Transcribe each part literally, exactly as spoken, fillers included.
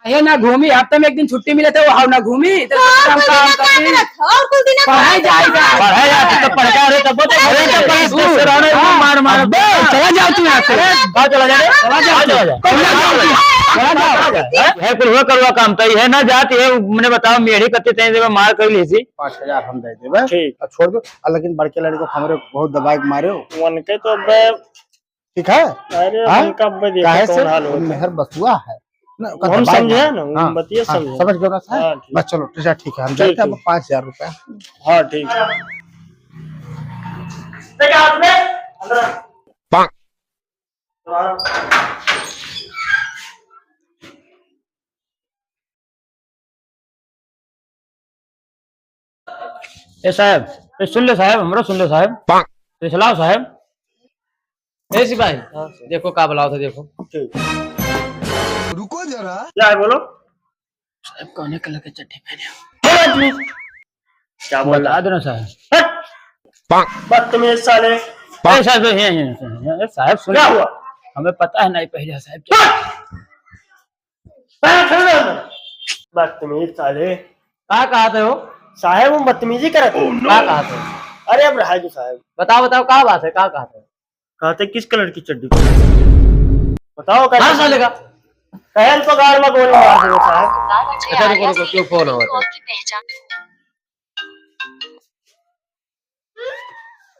ये ना घूमी, हफ्ते में एक दिन छुट्टी मिले तो वो हाउ ना घूमी, तो और काम कुल काम दिना काम करी। रख, और कुल दिना पढ़ाई काम जाए रख। का? पढ़ाई जाए तो पढ़ के आ रहे, तब तो अरे, तो पढ़ाई तू। से रहने में मार, मार। अबे, चला जाओ तू यहाँ से। अरे, भाग चला जा रे। चला जाओ, चला जा। चला जाओ तू। चला जाओ। है कुल हुआ करुआ काम, तो ये ना जात, ये मने बताओ, मेरी कत्ती तेरे में मार कर ली थी। पाँच हजार हम दे देबे। ठीक। और छोड़ दो। और लेकिन बड़के लड़के को हमरे बहुत दबाई के मारे हो। उनके तो अबे ठीक है? अरे, हाँ? उनका अब देखो काहे कौन से? हाल होता है। मेहर बसुआ है। ना, वो हम ओकर दबाई समझे मारे। ना, वो हाँ, बतिया हाँ, समझे। समझ गए ना साहब? हाँ, ठीक। बस चलो, ठीक है, ठीक है, हम ठीक, जाते हैं, ठीक। अब पाँच हजार रुपया। हाँ, ठीक। ए साहब, ए सुन ले साहब, हमरो सुन ले साहब। ए सुनाओ साहब। ए सिपाही, हाँ, सर। देखो का बुलाओ था, देखो। ठीक। रुको जरा। क्या है, बोलो। साहब, कौने कलर के चड्ढी पहने हो? बोलो, please। क्या बोल रहा? बता दो ना साहब। हट! बदतमीज साले। ए साहब, ये, ये, ये, ये, साहब, सुन। क्या हुआ? हमें पता है नहीं पहले साहब। हट! साहब, छोड़ दो। बदतमीज साले। का कहत हो? साहब, हम बदतमीजी करत हैं। का कहत हो? अरे, अब रहा दो साहब। बताओ, बताओ, का बात है, का कहत हो? कहते, किस कलर की चड्डी? बताओ, कैसे? हाँ, साले का। कहल पगार में गोली मार दो साहब। अच्छा, रुको, रुको, क्यों फोन आवत है?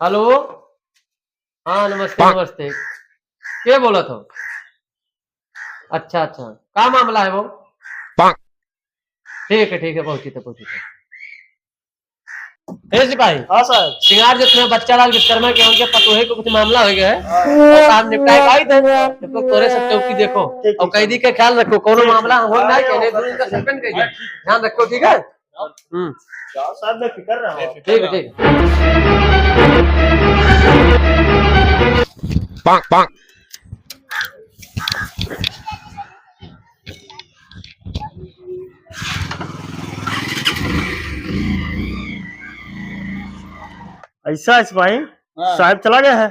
हेलो, हाँ, नमस्ते, नमस्ते। के बोलत हो? अच्छा, अच्छा, का मामला है वो? ठीक है, ठीक है, पहुँची थे, पहुँची थे। ए सिपाही। हाँ सर। सिंगार जो तुम्हें बच्चा लाल विश्वकर्मा के उनके पतोहे को कुछ मामला हो गया है। हाँ। और काम निपटाए का आई थे। तो तोरे सब चौकी देखो। ठीक, और ठीक, कैदी सर। के ख्याल रखो, कोनो ठीक, मामला ठीक। हो ना, अरे, कहने वो दो दिन का सस्पेंड कर दिया। ध्यान रखो, ठीक है? हम्म। साहब, मैं फिक्र रहा हूँ। ठीक है, ठीक है। ऐसा है सिपाही, हाँ। साहब चला गया है,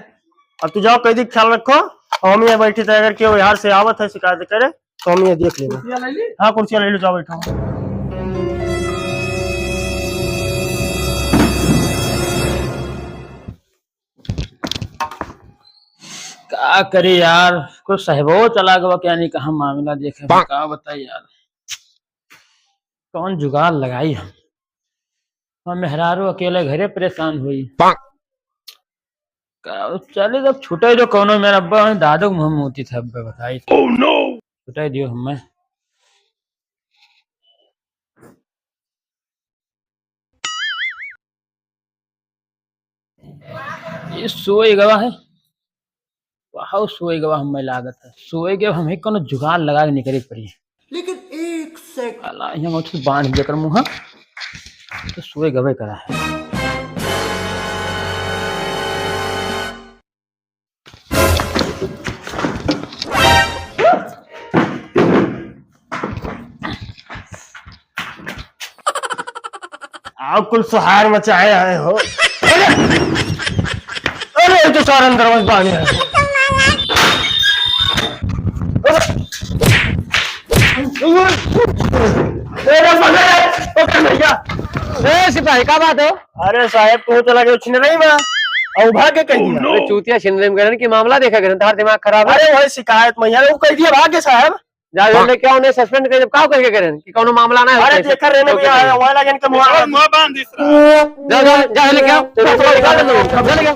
अब तू जाओ, कैदी का ख्याल रखो, और हम यहाँ बैठे थे, अगर केहू यहाँ से आवत है शिकायत करे, तो हम ये देख लेंगे। कुर्सिया ले ली? हाँ, कुर्सिया ले लो, जाओ बैठो। का करी यार, कुछ साहबो चला गवा क्या नहीं, कहाँ मामला देखे, का बताई यार, कौन जुगाड़ लगाई हम। हम मेहरारू अकेले घरे परेशान हुई। का चले जब छुटे जो कौनो मेरा अब्बा, दादो के मुँह मोती था अब्बा बताई। Oh no! छुटे दियो हमें। ये सोए गवा है। वाह, सोए गवा हमें लागत है। सोए गवा हमें कोनो जुगाड़ लगा के निकले के पड़ी। लेकिन एक सेकंड। साला, यहाँ मत बांध देकर मुँह, तो सोए गवे करा है। आओ, कुल सुहार मचाए आए हो। अरे, अरे, ये तो सारा अंदर में बाने हैं। अरे, पकड़, पकड़ भैया। ए, सिपाही, का बात हो? अरे साहब, तू चला गयो छिनरई में, और भाग के कह दिया। अरे चूतिया, छिनरई में गए कि मामला देखा गए, तार दिमाग खराब है। अरे वही शिकायत में यार, वो कह दिया भाग के साहब। जा, जा लेके आओ, नहीं सस्पेंड कर, जब का करके करें कि कोनो मामला ना हो। अरे देखा रे, नहीं भैया, वहाँ लगे इनके मुँह। और मुँह बांध दिस रहा। जा, जा, जा लेके आओ, जा लेके आओ।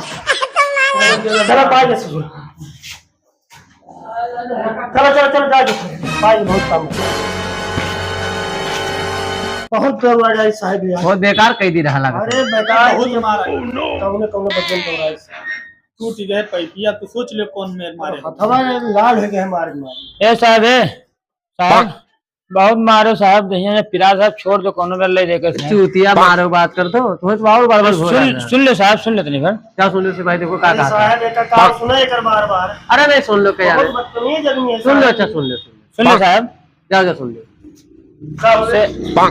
चलो, बाय ससुर। चलो, चलो, चलो, जाओ, जाओ। बाय, बहुत काम है। बहुत दौड़ आई साहब यार। बहुत बेकार कह दी रहा लगा। अरे, बेकार बहुत ही मारा। कौने, कौने बदल दौड़ा है। टूट गए पैपिया, तो सोच ले कौन मेर मारे। हथवा लाल हो गए मारे, मारे। ए साहब, ए साहब, बहुत मारो साहब, दहिया में पिरात साहब, छोड़ दो, कौनो मेर ले देके से। चूतिया मारो बात कर दो, तुम्हें तो और बार-बार बोला सुन, है। सुन ले साहब, सुन ले तनी भर। क्या सुन ले से भाई, देखो का अरे कहा था। साहब, एक काम सुनो, एक बार-बार। अरे नहीं, सुन लो क्या बहुत यार। बदतमीज आदमी है सुन लो, साहब। अच्छा, सुन लो, सुन लो। सुन लो साहब। जा, जा, सुन लो। का हो से, गया?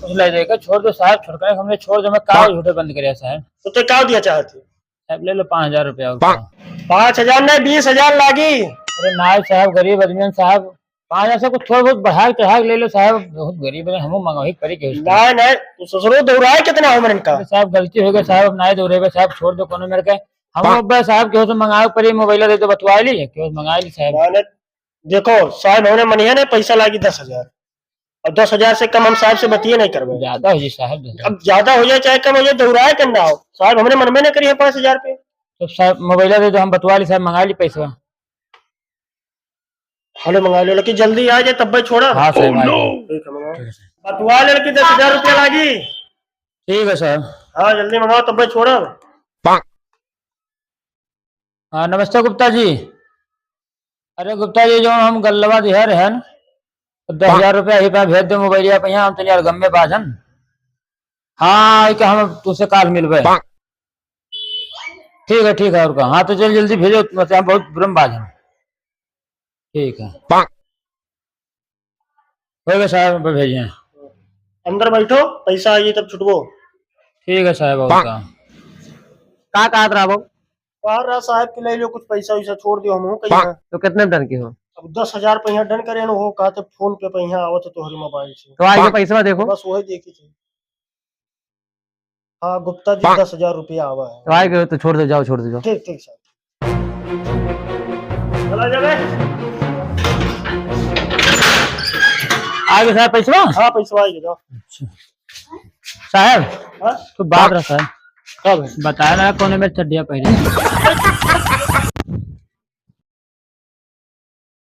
उस ले देके छोड़ दो साहब, छोड़ के हमने छोड़ दो, मैं का झूठे बंद करिया साहब। तो ते का दिया चाहते? साहब, ले लो पाँच हजार रुपया और का। पाँच हजार नहीं, बीस हजार लागी। अरे नाय साहब, गरीब आदमी हैं साहब, पाँच हजार से कुछ थोड़ा बहुत बढ़ा के चढ़ा के ले लो साहब, बहुत गरीब हैं, हमहू मंगावे के पड़ी केहू से। नाय, नाय, तू ससुरो दौड़ाए कितना हो मन का? अरे साहब, गलती हो गई साहब, अब नाय दौड़ेबे साहब, छोड़ दो कोनो मेर के। हम अब साहब केहू से मंगावे के पड़ी, मोबाइल दे दो, बतवा ली, केहू से मंगा ली साहब। नाय, नाय, देखो साहब, हमने मनिया ना पैसा लागी दस हजार। अब दस हजार से कम हम साहब से बतिये नहीं करबे। ज्यादा हो जाए साहब, दस हजार। अब ज्यादा हो जाए चाहे कम हो जाए, दौड़ाए के ना हो साहब, हमरे मन में ना करिए पाँच हजार पे। तो साहब मोबाइल दे दो, हम बतवा ली साहब, मंगा ली पैसवा। हेलो, मंगा लो, लेकिन जल्दी आ जाए तब भाई छोड़ा। हाँ साहब, आ जाए। ठीक है, मंगाओ। ठीक है साहब। बतवा लड़की, दस हजार रुपया लागी। ठीक है साहब। हाँ, जल्दी मंगाओ तब भाई छोड़ा। हाँ, नमस्ते गुप्ता जी। अरे गुप्ता जी, जो हम गल्लवा दिहे रहन, तो दस हजार रुपया ही पे भेज दे मोबाइलिया पे, यहाँ हम तनी यार गम में बाझन। हाँ, आई के हम तुमसे काल मिलबे। ठीक है, ठीक है, और का। हाँ, तो चल जल्दी भेजो, मतलब हम बहुत बुरम बाझन। ठीक है। हो गया साहब, अब भेजिए। अंदर बैठो, पैसा आइए तब छुटबो। ठीक है साहब, और का। का कहत रहा बाबू? कह रहा साहब कि ले लो कुछ पैसा वैसा छोड़ दियो, हम हो कहीं। तो कितने में done की हो? अब दस हजार पहिया done करे न, वो कहते फोन पे पहिया आवत है तोहरे मोबाइल से। तो आइए पैसा देखो। बस वही देखी थी। हाँ, गुप्ता जी, दस हजार रुपया आवा है। तो आए गए तो छोड़ दो, जाओ, छोड़ दो, जाओ। ठीक, ठीक सर। चला जा बे। आ गए साहब पैसवा? हाँ, पैसवा आ गया, जाओ। अच्छा। साहब, हाँ? तो बात रहा साहब। का भाई? बताया ना कौन में चड्डिया पहने।